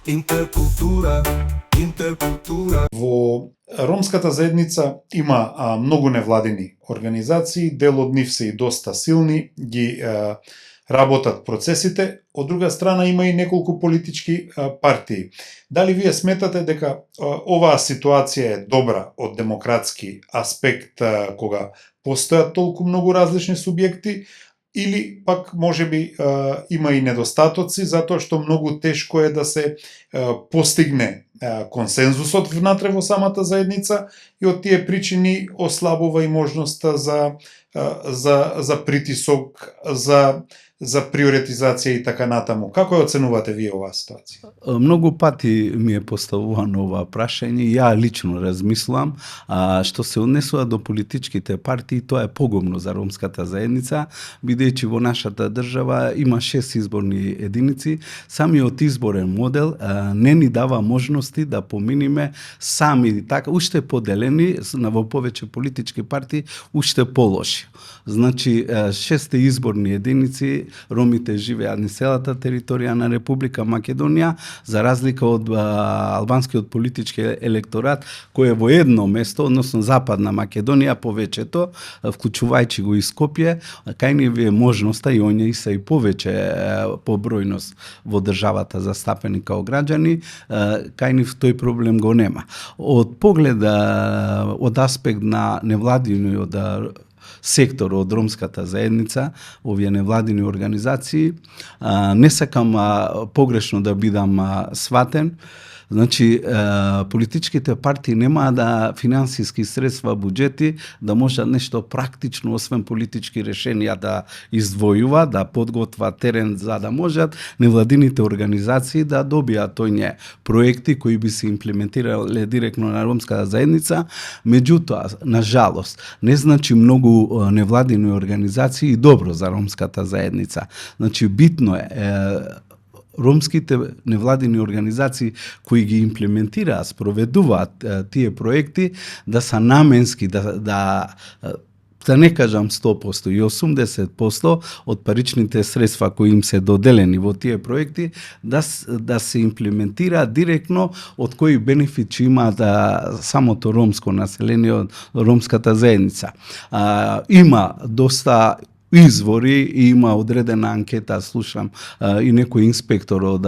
Интеркултура, интеркултура. Во ромската заедница има многу невладини организации, дел од нив се и доста силни, ги работат процесите, од друга страна има и неколку политички партии. Дали вие сметате дека оваа ситуација е добра од демократски аспект кога постојат толку многу различни субјекти, или пак можеби има и недостатоци затоа што многу тешко е да се постигне консензусот внатре во самата заедница и од тие причини ослабува и можноста за притисок, за приоритизација и така натаму. Како ја оценувате вие оваа ситуација? Многу пати ми е поставувано ова прашање, ја лично размислувам, што се однесува до политичките партии, тоа е погубно за ромската заедница, бидејќи во нашата држава има 6 изборни единици, самиот изборен модел не ни дава можности да поминиме сами така, уште поделени во повеќе политички партии, уште полоши. Значи, 6 изборни единици, ромите живеат на целата територија на Република Македонија, за разлика од албанскиот политички електорат, кој е во едно место, односно Западна Македонија, повеќето, вклучувајќи го и Скопје, кај ниве е можноста, и оние се и повеќе по бројност во државата застапени као граѓани, кај нив тој проблем го нема. Од погледа, од аспект на невладиниот сектор од ромската заедница, овие невладини организации, не сакам погрешно да бидам сватен. Значи, политичките партии немаа да финансиски средства, буџети, да можат нешто практично, освен политички решенија, да издвојува, да подготват терен за да можат невладините организации да добијат тој проекти кои би се имплементирале директно на ромската заедница. Меѓутоа, на жалост, не значи многу невладини организации добро за ромската заедница. Значи, битно е ромските невладини организации кои ги имплементираат, спроведуваат тие проекти, да се наменски, да не кажам 100% и 80% од паричните средства кои им се доделени во тие проекти, да се имплементира директно од кои бенефит има самото ромско население, од ромската заедница. Има доста извори и има одредена анкета, слушам, и некој инспектор од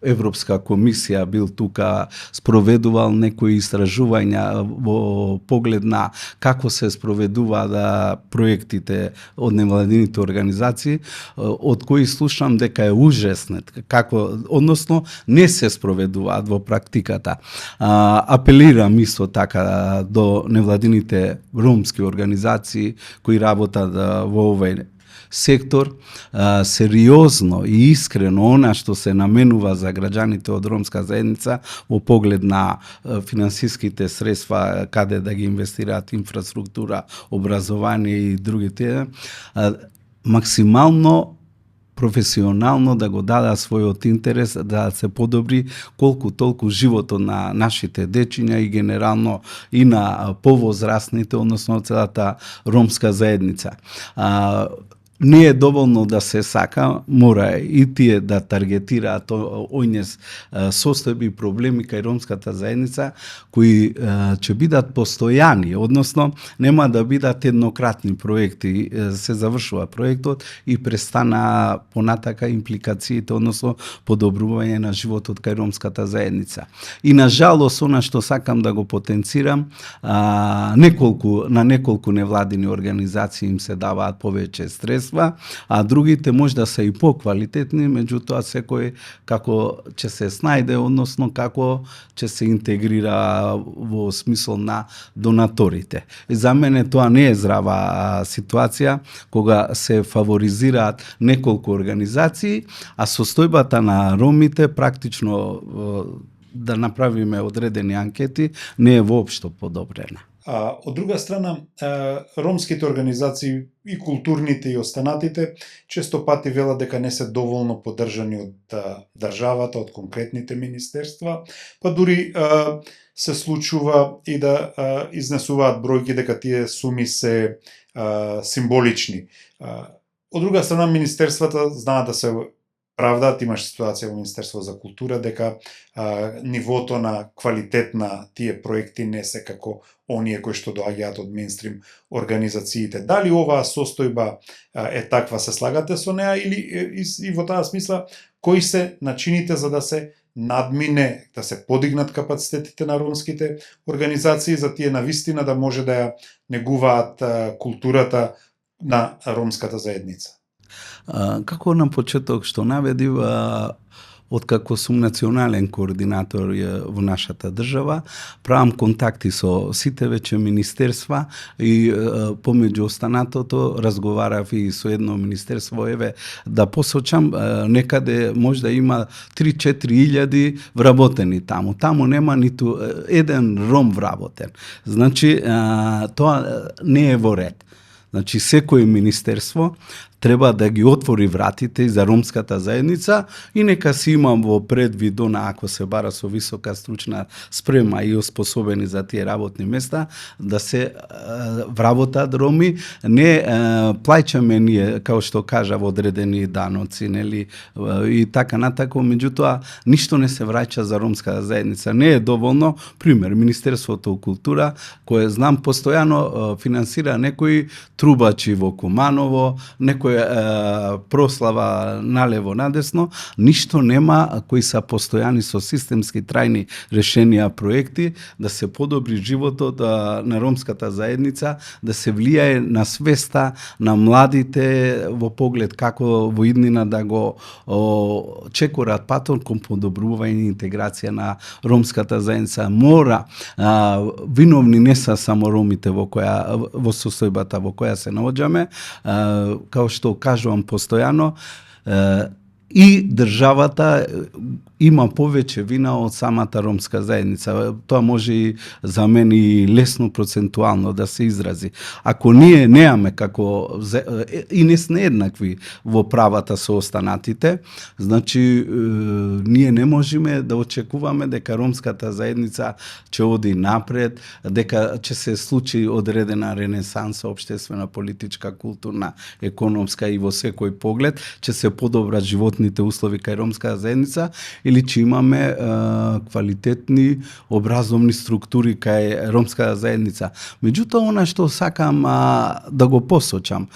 Европска комисија бил тука, спроведувал некои истражувања во поглед на како се спроведуваат проектите од невладините организации, од кои слушам дека е ужаснет, односно не се спроведуваат во практиката. Апелирам исто така до невладините ромски организации кои работат во овој сектор, сериозно и искрено она што се наменува за граѓаните од ромска заедница во поглед на финансиските средства каде да ги инвестираат инфраструктура, образование и другите, максимално професионално да го дадат својот интерес, да се подобри колку толку животот на нашите дечиња и генерално и на повозрастните, односно целата ромска заедница. Не е доволно да се сака, мора и тие да таргетираат оње состојби и проблеми кај ромската заедница кои ќе бидат постојани, односно нема да бидат еднократни проекти, се завршува проектот и престана понатака импликациите, односно подобрување на животот кај ромската заедница. И на жалост, она што сакам да го потенцирам, на неколку невладини организации им се даваат повеќе средства, а другите може да се и поквалитетни, меѓутоа секој како ќе се снајде, односно како ќе се интегрира во смисол на донаторите. И за мене тоа не е здрава ситуација, кога се фаворизираат неколку организации, а состојбата на ромите практично да направиме одредени анкети не е воопшто подобрена. Од друга страна, ромските организации и културните и останатите често пати велат дека не се доволно поддржани од државата, од конкретните министерства, па дури се случува и да изнесуваат бројки дека тие суми се символични. Од друга страна, министерствата знаат да се правдат. Имаш ситуација во Министерство за култура дека нивото на квалитет на тие проекти не се како оние кои што доаѓаат од мејнстрим организациите. Дали оваа состојба е таква, се слагате со неа, или и во таа смисла кои се начините за да се надмине, да се подигнат капацитетите на ромските организации, за тие навистина да може да ја негуваат културата на ромската заедница? Како на почеток што наведив, откако сум национален координатор во нашата држава, правам контакти со сите веќе министерства и помеѓу останатото разговарав и со едно министерство, еве да посочам, некаде може да има 3-4 илјади вработени таму. Таму нема ниту еден ром вработен. Значи, тоа не е во ред. Значи, секој министерство треба да ги отвори вратите за ромската заедница и нека си имам во предвид она, ако се бара со висока стручна спрема и оспособени за тие работни места, да се вработат роми, не плаќаме ние, као што кажа, одредени даноци, нели, и така натако, меѓутоа, ништо не се враќа за ромската заедница. Не е доволно, пример, Министерството култура, кое знам постојано финансира некои трубачи во Куманово, некој прослава налево надесно, ништо нема кои се постојани со системски трајни решенија проекти да се подобри животот на ромската заедница, да се влијае на свеста на младите во поглед како во иднина да го чекорат патот кон подобрување и интеграција на ромската заедница. Мора, виновни не се само ромите во состојбата во која се наоѓаме, као што кажувам постојано, и државата има повеќе вина од самата ромска заедница. Тоа може и за мене и лесно процентуално да се изрази. Ако ние неаме како и не сме еднакви во правата со останатите, значи ние не можеме да очекуваме дека ромската заедница ќе оди напред, дека ќе се случи одредена ренесанса општествена, политичка, културна, економска и во секој поглед ќе се подобрат животните услови кај ромската заедница, или ќе имаме квалитетни образовни структури кај ромската заедница. Меѓутоа, она што сакам да го посочам,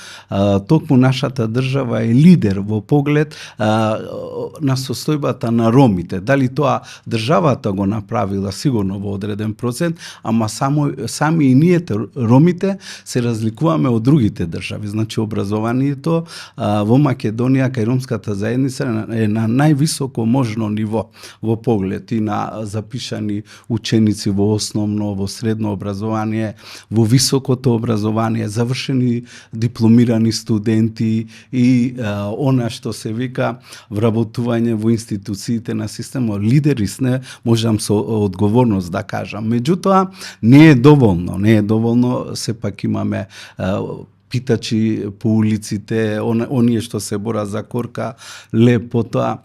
токму нашата држава е лидер во поглед на состојбата на ромите. Дали тоа државата го направила сигурно во одреден процент, ама сами и ние ромите се разликуваме од другите држави. Значи, образованието во Македонија кај ромската заедница е на највисоко можно ниво во поглед и на запишани ученици во основно, во средно образование, во високото образование, завршени дипломирани студенти и она што се вика вработување во институциите на системот. Лидери сме, можам со одговорност да кажам. Меѓутоа, не е доволно, сепак имаме питачи по улиците, оние што се бора за корка, лепота,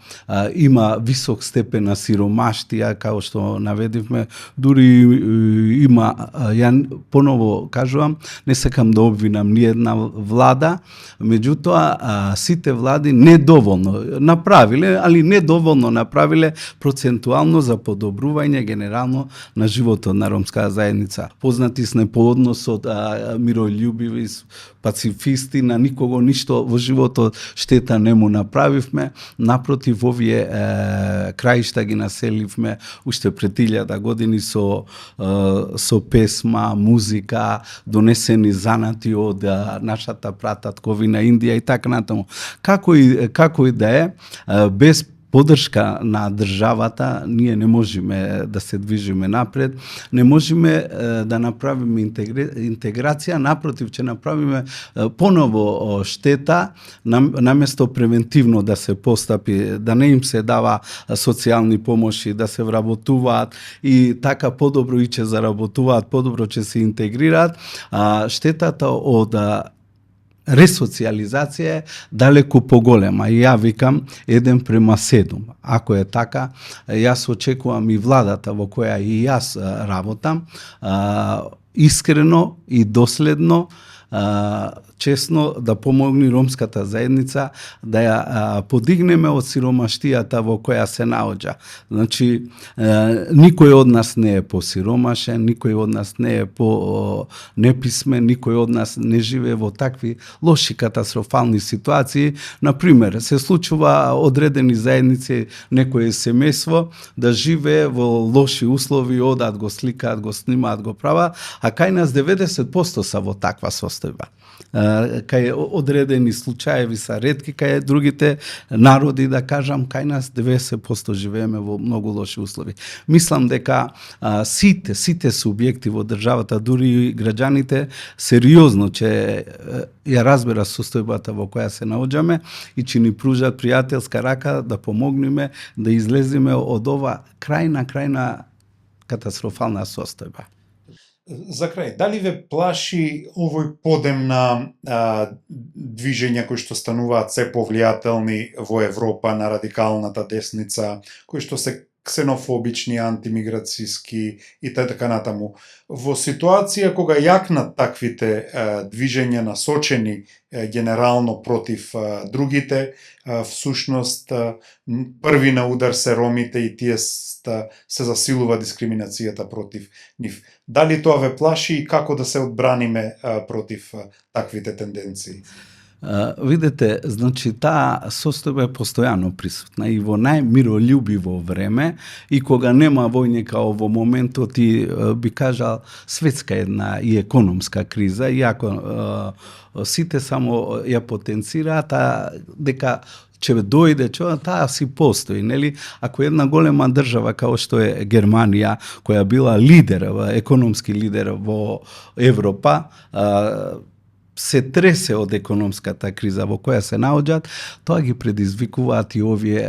има висок степен на сиромаштија, као што наведивме, дури има, ја поново кажувам, не сакам да обвинам ни една влада, меѓутоа сите влади недоволно направиле, али недоволно направиле процентуално за подобрување генерално на животот на ромската заедница. Познати сме по односот мирољубиви, пацифисти, на никого ништо во животот штета не му направивме, напротив, овие краишта ги населивме уште пред 1000 години со песма, музика, донесени занати од нашата прататковина Индија и така натаму. Како и да е, без поддршка на државата ние не можеме да се движиме напред, не можеме да направиме интеграција, напротив ќе направиме поново штета, наместо превентивно да се постапи, да не им се дава социјални помоши, да се вработуваат и така подобро и ќе заработуваат, подобро ќе се интегрираат, штетата од ресоциализација е далеку поголема. И ја викам 1:7. Ако е така, јас очекувам и владата во која и јас работам, искрено и доследно честно да помогне ромската заедница да ја подигнеме од сиромаштијата во која се наоѓа. Значи, никој од нас не е посиромашен, никој од нас не е по неписмен, никој од нас не живее во такви лоши катастрофални ситуации. Например, се случува одредени заедници, некое семејство да живее во лоши услови, одат, го сликаат, го снимаат, го прават, а кај нас 90% са во таква состојба. Кај одредени случаеви са ретки, кај другите народи, да кажам, кај нас 90% живееме во многу лоши услови. Мислам дека сите субјекти во државата, дури и граѓаните, сериозно ќе ја разбера состојбата во која се наоѓаме и ќе ни пружат пријателска рака да помогнеме да излеземе од ова крајна катастрофална состојба. За крај, дали ве плаши овој подем на движења кои што стануваат се повлијателни во Европа, на радикалната десница, кои што се ксенофобични, антимиграцијски и така натаму. Во ситуација кога јакнат таквите движења насочени генерално против другите, всушност први на удар се ромите и тие се засилува дискриминацијата против нив. Дали тоа ве плаши и како да се одбраниме против таквите тенденции? Видете, значи таа состојба е постојано присутна и во најмиролюбиво време и кога нема војни као во моментот и би кажал светска една и економска криза, иако сите само ја потенцираат, дека ќе дојде таа си постои, нели? Ако една голема држава као што е Германија, која била лидер, економски лидер во Европа, се тресе од економската криза во која се наоѓаат, тоа ги предизвикуваат и овие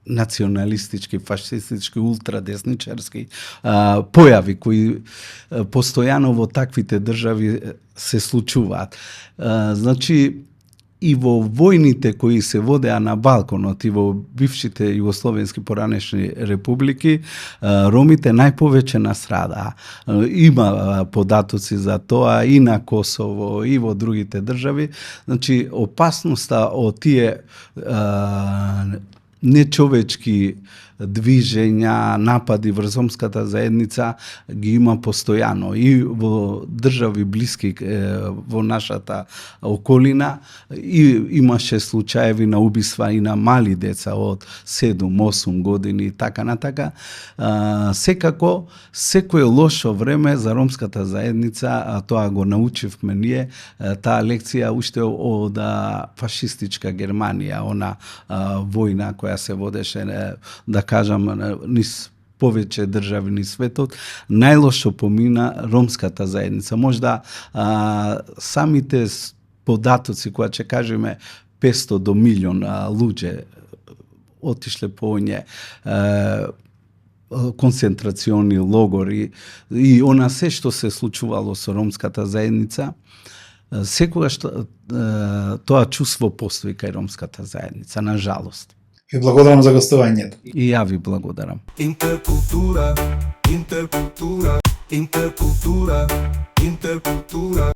националистички, фашистички, ултрадесничарски појави кои постојано во таквите држави се случуваат. Значи, и во војните кои се водеа на Балканот и во бившите југословенски поранешни републики, ромите најповеќе настрадаа. Има податоци за тоа и на Косово, и во другите држави. Значи, опасноста од тие нечовечки движења, напади врз ромската заедница ги има постојано и во држави блиски во нашата околина и имаше случаеви на убиства и на мали деца од 7-8 години и така натака. Секако, секое лошо време за ромската заедница, тоа го научивме ние, таа лекција уште од фашистичка Германија, она војна која се водеше, да кажам, низ повеќе држави низ светот, најлошо помина ромската заедница. Можда самите податоци, која ќе кажеме 500 до милион луѓе отишле по онje концентрациони логори и она се што се случувало со ромската заедница, секогаш тоа чувство постои кај ромската заедница, на жалост. Ви благодарам за гостувањето. И ја ви благодарам. Интеркултура, интеркултура, интеркултура, интеркултура.